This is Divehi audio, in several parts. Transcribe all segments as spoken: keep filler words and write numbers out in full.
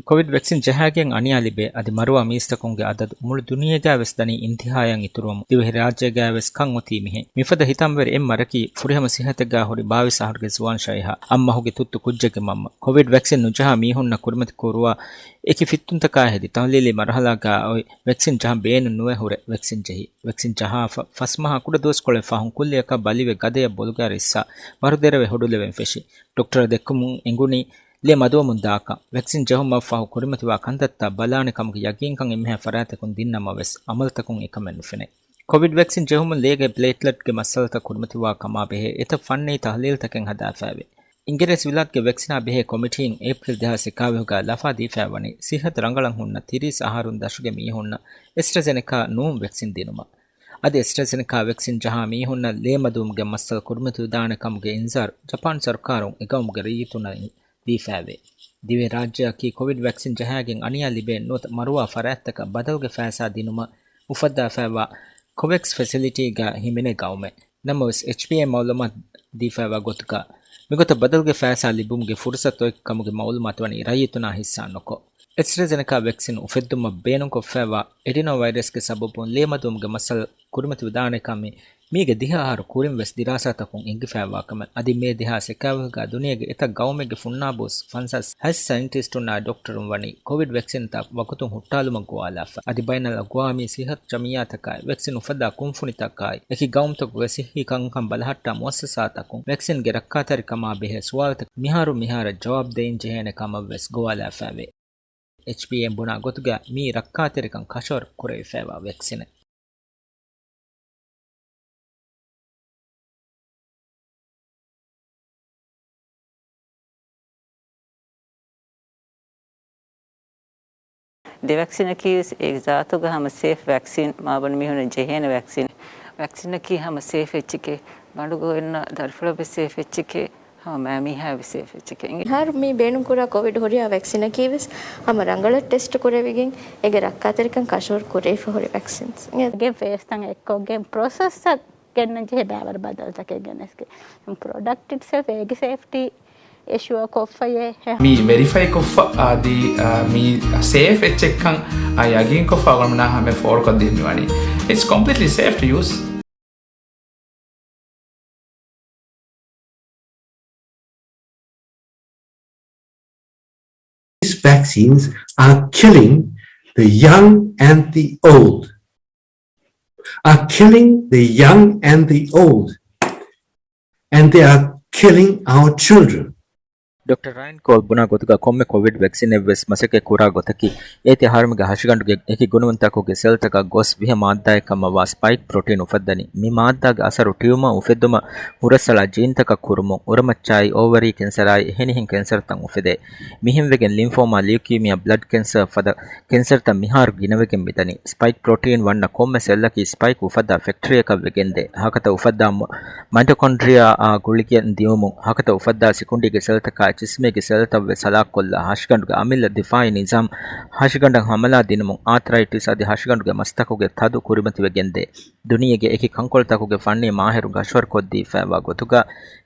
ކޮވިޑް ވެކްސިން ޖަހާގެން އަނިޔާ ލިބޭ އަދި މަރުވާ މީސްތަކުންގެ އަދަދު މުޅި ދުނިޔޭގައިވެސް ދަނީ އިންތިހާޔަށް އިތުރުވަމުން ދިވެހިރާއްޖޭގައިވެސް ކަން އޮތީ މިހެން. މިފަދަ ހިތަންވެރި އެއް މަރަކީ ފުރިހަމަ ސިއްހަތެއްގައި ހުރި ބާވީސް އަހަރުގެ ޒުވާން ޝައިހާ އަށް މަހުގެ ތުއްތު ކުއްޖެއްގެ މަންމަ. ކޮވިޑް ވެކްސިން ނުޖަހާ މީހުންނަށް ކުރިމަތި ކުރުވާ އެކި ފިއްތުންތަކާ ހެދި ތަހުލީލީ މަރުހަލާގައި އޮތް ވެކްސިން ޖަހަން ބޭނުން ނުވެ ހުރެ ވެކްސިން ޖެހި. ވެކްސިން ޖަހާފަ ފަސް މަހާ ކުޑަ ދުވަސްކޮޅެއް ފަހުން ކުއްލިއަކަށް ބަލިވެ ގަދަޔަށް ބޮލުގައި ރިއްސާ ވަރުދެރަވެ ހުޑުލެވެން ފެށި. ޑޮކްޓަރ ދެއްކުމުން އެނގުނީ ލޭ މަދުވަމުން ދާކަން. ވެކްސިން ޖެހުމަށް ފަހު ކުރިމަތިވާ ކަންތައްތައް ބަލާނެ ކަމުގެ ޔަގީންކަން އެންމެހާ ފަރާތަކުން ދިންނަމަވެސް، އަމަލުތަކުން އެކަމެއް ނުފެނޭ. ކޮވިޑް ވެކްސިން ޖެހުމުން ލޭގެ ޕްލޭޓްލެޓްގެ މައްސަލަތައް ކުރިމަތިވާ ކަމާ ބެހޭ އެތައް ފަންނީ ތަހުލީލްތަކެއް ހަދާފައިވޭ. އިނގިރޭސި ވިލާތުގެ ވެކްސިނާ ބެހޭ ކޮމިޓީން އޭޕްރިލް ދެހާސް އެކާވީހުގައި ލަފާ ދީފައި ވަނީ، ސިއްހަތު ރަނގަޅަށް ހުންނަ ތިރީސް އަހަރުން ދަށުގެ މީހުންނަށް އެސްޓްރަޒެނެކާ ނޫން ވެކްސިން ދިނުމަށް. އަދި އެސްޓްރަޒެނެކާ ވެކްސިން ޖަހާ މީހުންނަށް ލޭ މަދުވުމުގެ މައްސަލަ ކުރިމަތިވެދާނެ ކަމުގެ އިންޒާރު ޖަޕާން ސަރުކާރުން އެގައުމުގެ ރައްޔިތުންނަށް ދީފައެވެ. ދިވެހިރާއްޖެއަކީ ކޮވިޑް ވެކްސިން ޖަހާގެން އަނިޔާ ލިބޭ ނުވަތަ މަރުވާ ފަރާތްތަކަށް ބަދަލުގެ ފައިސާ ދިނުމަށް އުފައްދާފައިވާ ކޮވެކްސް ފެސިލިޓީގަ ހިމެނޭ ގައުމެއް. ނަމަވެސް، އެޗްޕީއޭ މައުލޫމާތު ދީފައިވާ ގޮތުގަ، މިގޮތަށް ބަދަލުގެ ފައިސާ ލިބުމުގެ ފުރުސަތު އޮތް ކަމުގެ މައުލޫމާތު ވަނީ ރައްޔިތުންނާ ހިއްސާ ނުކޮށް. އެސްޓްރަޒެނެކާ ވެކްސިން އުފެއްދުމަށް ބޭނުންކޮށްފައިވާ އެޑިނޯވައިރަސްގެ ސަބަބުން ލޭމަދުވުމުގެ މައްސަލަ ކުރިމަތިވެދާނެ ކަމެއް މީގެ ދިހަ އަހަރު ކުރިން ވެސް ދިރާސާތަކުން އެނގިފައިވާ ކަމެއް. އަދި މޭ ދެހާސް އެކާވީހުގަ ދުނިޔޭގެ އެތައް ގައުމެއްގެ ފުންނާބުސް ފަންސާސް ހަތް ސައިންޓިސްޓުންނާ ޑޮކްޓަރުން ވަނީ ކޮވިޑް ވެކްސިންތައް ވަގުތުން ހުއްޓާލުމަށް ގޮވާލާފަ. އަދި ބައިނަލްއަގްވާމީ ސިއްހަތު ޖަމިއްޔާތަކާއި، ވެކްސިން އުފައްދާ ކުންފުނިތަކާއި، އެކި ގައުމުތަކުގެ ސިއްހީ ކަންކަން ބަލަހައްޓާ މުއައްސަސާތަކުން ވެކްސިންގެ ރައްކާތެރިކަމާ ބެހޭ ސުވާލުތަކަށް މިހާރު މިހާރަށް ޖަވާބު ދޭން ޖެހޭނެ ކަމަށް ވެސް ގޮވާލާފައެވެ. އެޗްޕީއޭ ބުނާ ގޮތުގަ މީ ރައްކާތެރިކަން ކަށަވަރު ކުރެވިފައިވާ ވެކްސިނެއް. ދެ ވެކްސިނަކީ ވެސް އެ ޒާތުގަ ހަމަ ސޭފް ވެކްސިން، މާބަނޑު މީހުންނަށް ޖެހޭނެ ވެކްސިން. ވެކްސިނަކީ ހަމަ ސޭފް އެއްޗެކޭ، ބަނޑުގަ އޮންނަ ދަރިފުޅަށް ވެސް ސޭފް އެއްޗެކޭ، ހަމަ މާ މީހާ ވެސް ސޭފް އެއްޗެކޭ. އެހާރު މި ބޭނުންކުރާ ކޮވިޑް ހުރިހާ ވެކްސިނަކީ ވެސް ހަމަ ރަނގަޅަށް ޓެސްޓް ކުރެވިގެން، އޭގެ ރައްކާތެރިކަން ކަށަވަރު ކުރެވިފަ ހުރި ވެކްސިންސް. ގެ ފޭސްތައް އެއްކޮށްގެން ޕްރޮސެސްއަށް ގެންނަން ޖެހޭ ބައިވަރު ބަދަލުތަކެއް ގެނެސްގެ. ޕްރޮޑަކްޓް އިޓްސެލްފް އޭގެ ސޭފްޓީ އެޝުއަރ ކޮށްފައޭ. މި ވެރިފައި ކޮށްފަ އަދި، އާ، މި ސޭފް އެއްޗެއްކަން، އާ، ޔަގީންކޮށްފަ އަޅުގަނޑުމެންނާ ހަމަ ފޯރުކޮށްދިން މިވަނީ. It's completely safe to use. These vaccines are killing the young and the old, are killing the young and the old, and they are killing our children. ޑޮކްޓަރ ރަޔަން ކޯލް ބުނާ ގޮތުގަ ކޮންމެ ކޮވިޑް ވެކްސިނެއްވެސް މަސައްކަތް ކުރާ ގޮތަކީ، އޭތި އަހަރުމެގެ ހަށިގަނޑުގެ އެކި ގުނަވަންތަކުގެ ސެލްތަކަށް ގޮސް ވިހަ މާއްދާއެއް ކަމަށްވާ ސްޕައިކް ޕްރޮޓީން އުފައްދަނީ. މި މާއްދާގެ އަސަރު ޓިއުމަ އުފެއްދުމަށް ހުރަސްއަޅާ ޖީންތަކަށް ކުރުމުން، އުރަމައްޗާއި، އޯވަރީ ކެންސަރާއި، އެހެނިހެން ކެންސަރުތައް އުފެދޭ. މިހެންވެގެން ލިމްފޯމާ، ލިއުކީމިއާ، ބްލަޑް ކެންސަރ ފަދަ ކެންސަރުތައް މިހާރު ގިނަވެގެން މިދަނީ. ސްޕައިކް ޕްރޮޓީން ވަންނަ ކޮންމެ ސެލްއަކީ ސްޕައިކް އުފައްދާ ފެކްޓްރީއަކަށް ވެގެންދޭ. ހަކަތަ އުފައްދާ މަ-، މައިޓޮކޮންޑްރިއާއާ ގުޅިގެން ދިއުމުން، ހަކަތަ އުފައްދާ ސިކުނޑީގެ ސެލްތަކާއި ޖިސްމީގެ ސެލްތައްވެސް ހަލާކުކޮށްލާ، ހަށިގަނޑުގެ އަމިއްލަ ދިފާއީ ނިޒާމް ހަށިގަނޑަށް ހަމަލާ ދިނުމުން، އާތްރައިޓިސް އަދި ހަށިގަނޑުގެ މަސްތަކުގެ ތަދު ކުރިމަތިވެގެންދޭ. ދުނިޔޭގެ އެކި ކަންކޮޅުތަކުގެ ފަންނީ މާހިރުން ކަށަވަރުކޮށްދީފައިވާ ގޮތުގަ،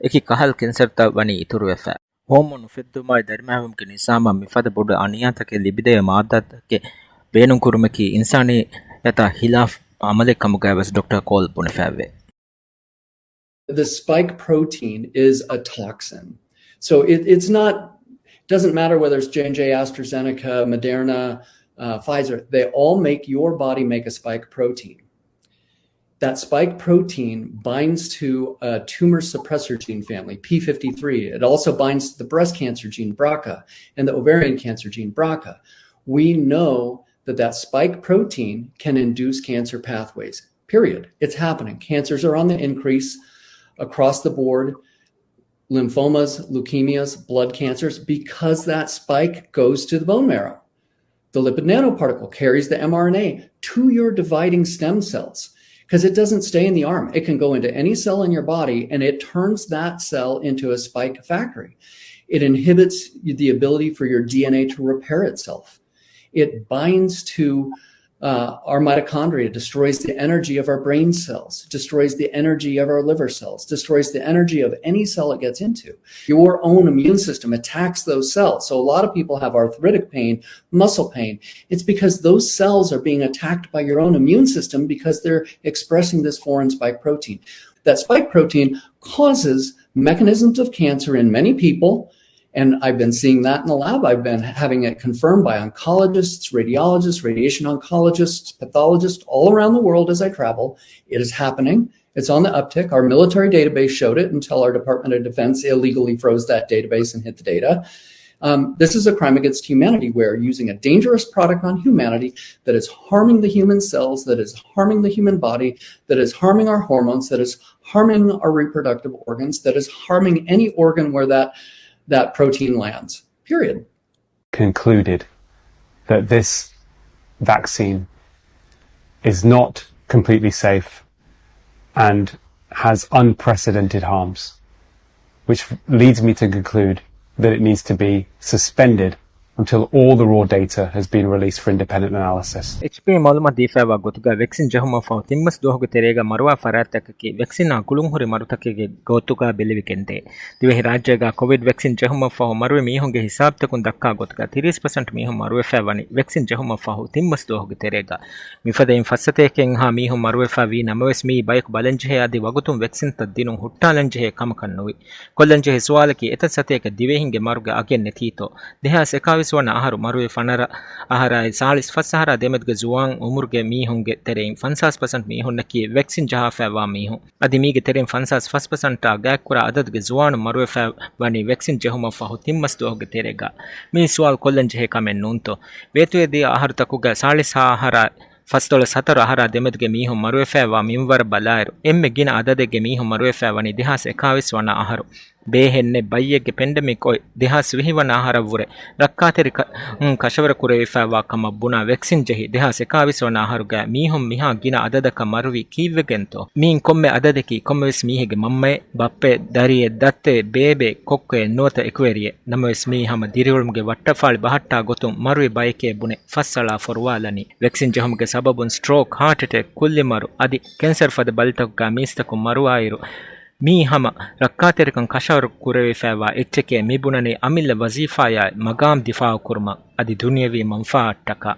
އެކި ކަހަލަ ކެންސަރުތައް ވަނީ އިތުރުވެފަ. ހޯމޯން އުފެއްދުމާއި ދަރިމައިވުމުގެ ނިޒާމަށް މިފަދަ ބޮޑު އަނިޔާތަކެއް ލިބިދެވޭ މާއްދާތަކެއް ބޭނުންކުރުމަކީ އިންސާނިއްޔަތާ ހިލާފް އަމަލެއް ކަމުގައިވެސް ޑޮކްޓަރ ކޯލް ބުނެފައެވެ. The spike protein is a toxin. So it, it's not, doesn't matter whether it's J and J, AstraZeneca, Moderna, uh, Pfizer, they all make, your body make a spike protein. That spike protein binds to a tumor suppressor gene family, P fifty-three. It also binds to the breast cancer gene, BRCA, and the ovarian cancer gene, BRCA. We know that that spike protein can induce cancer pathways, period. It's happening. Cancers are on the increase across the board, lymphomas, leukemias, blood cancers, because that spike goes to the bone marrow. The lipid nanoparticle carries the mRNA to your dividing stem cells because it doesn't stay in the arm. It can go into any cell in your body, and it turns that cell into a spike factory. It inhibits the ability for your D N A to repair itself. It binds to Uh, our mitochondria destroys the energy of our brain cells, destroys the energy of our liver cells, destroys the energy of any cell it gets into. Your own immune system attacks those cells. So a lot of people have arthritic pain, muscle pain. It's because those cells are being attacked by your own immune system because they're expressing this foreign spike protein. That spike protein causes mechanisms of cancer in many people. And I've been seeing that in the lab. I've been having it confirmed by oncologists, radiologists, radiation oncologists, pathologists all around the world as I travel. It is happening. It's on the uptick. Our military database showed it until our Department of Defense illegally froze that database and hid the data. Um, this is a crime against humanity. We're using a dangerous product on humanity that is harming the human cells, that is harming the human body, that is harming our hormones, that is harming our reproductive organs, that is harming any organ where that, that protein lands, period. Concluded that this vaccine is not completely safe and has unprecedented harms, which leads me to conclude that it needs to be suspended until all the raw data has been released for independent analysis. އެޗްޕީ މައުލޫމާތު ދީފައިވާ ގޮތުގަ ވެކްސިން ޖެހުމަށްފަހު ތިން މަސް ދުވަހުގެ ތެރޭގަ މަރުވާ ފަރާތްތަކަކީ ވެކްސިނާ ގުޅުންހުރި މަރުތަކެއްގެ ގޮތުގަ ބެލެވިގެންދޭ. ދިވެހިރާއްޖޭގަ ކޮވިޑް ވެކްސިން ޖެހުމަށްފަހު މަރުވި މީހުންގެ ހިސާބުތަކުން ދައްކާ ގޮތުގަ ތިރީސް ޕަސެންޓް މީހުން މަރުވެފައިވަނީ ވެކްސިން ޖެހުމަށްފަހު ތިން މަސް ދުވަހުގެ ތެރޭގަ. މިފަދައިން ފަސް ސަތޭކައެއްހާ މީހުން މަރުވެފައިވީ ނަމަވެސް މިއީ ބަޔަކު ބަލަންޖެހޭ އަދި ވަގުތުން ވެކްސިންތައް ދިނުން ހުއްޓާލަންޖެހޭ ކަމަކަށް ނުވި. ކޮށްލަންޖެހޭ ސުވާލަކީ އެތައް ސަތޭކަ ދިވެހިންގެ މަރުގެ އަގެއް ނެތީތޯ؟ ދެހާސް އެކާވީސް ވަނަ އަހަރު މަރުވި ފަނަރަ އަހަރާއި ސާޅީސް ފަސް އަހަރާ ދެމެދުގެ ޒުވާން އުމުރުގެ މީހުންގެ ތެރެއިން ފަންސާސް ޕަސެންޓް މީހުންނަކީ ވެކްސިން ޖަހާފައިވާ މީހުން. އަދި މީގެ ތެރެއިން ފަންސާސް ފަސް ޕަސެންޓާ ގާތްކުރާ އަދަދުގެ ޒުވާނުން މަރުވެފައި ވަނީ ވެކްސިން ޖެހުމަށްފަހު ތިން މަސް ދުވަހުގެ ތެރޭގަ. މިއީ ސުވާލު ކޮށްލަންޖެހޭ ކަމެއް ނޫންތޯ؟ ވޭތުވެދިޔަ އަހަރުތަކުގަ ސާޅީސް ހާ އަހަރާ ފަސްދޮޅަސް ހަތަރު އަހަރާ ދެމެދުގެ މީހުން މަރުވެފައިވާ މިންވަރަށް ބަލާއިރު، އެންމެ ގިނަ އަދަދެއްގެ މީހުން މަރުވެފައި ވަނީ ދެހާސް އެކާވީސް ވަނަ އަހަރު. ބޭހެއްނެތް ބައްޔެއްގެ ޕެންޑެމިކް އޮތް ދެހާސް ވިހި ވަނަ އަހަރަށްވުރެ ރައްކާތެރިކަން ކަށަވަރު ކުރެވިފައިވާ ކަމަށް ބުނާ ވެކްސިން ޖެހި ދެހާސް އެކާވީސް ވަނަ އަހަރުގަ މީހުން މިހާ ގިނަ އަދަދަކަށް މަރުވީ ކީއްވެގެންތޯ؟ މިއިން ކޮންމެ އަދަދަކީ ކޮންމެވެސް މީހެއްގެ މަންމައެއް، ބައްޕައެއް، ދަރިއެއް، ދައްތައެއް، ބޭބެއެއް، ކޮއްކޮއެއް ނުވަތަ އެކުވެރިއެއް. ނަމަވެސް މިއީ ހަމަ ދިރިއުޅުމުގެ ވައްޓަފާޅި ބަހައްޓާ ގޮތުން މަރުވި ބަޔެކޭ ބުނެ ފައްސަޅާ ފޮރުވާލަނީ. ވެކްސިން ޖެހުމުގެ ސަބަބުން ސްޓްރޯކް، ހާޓް އެޓެކް، ކުއްލި މަރު އަދި ކެންސަރު ފަދަ ބަލިތަކުގަ މީސްތަކުން މަރުވާއިރު، މިއީ ހަމަ ރައްކާތެރިކަން ކަށަވަރު ކުރެވިފައިވާ އެއްޗެކޭ. މި ބުނަނީ އަމިއްލަ ވަޒީފާޔާއި މަގާމް ދިފާއުކުރުމަށް އަދި ދުނިޔަވީ މަންފާއަށްޓަކާ.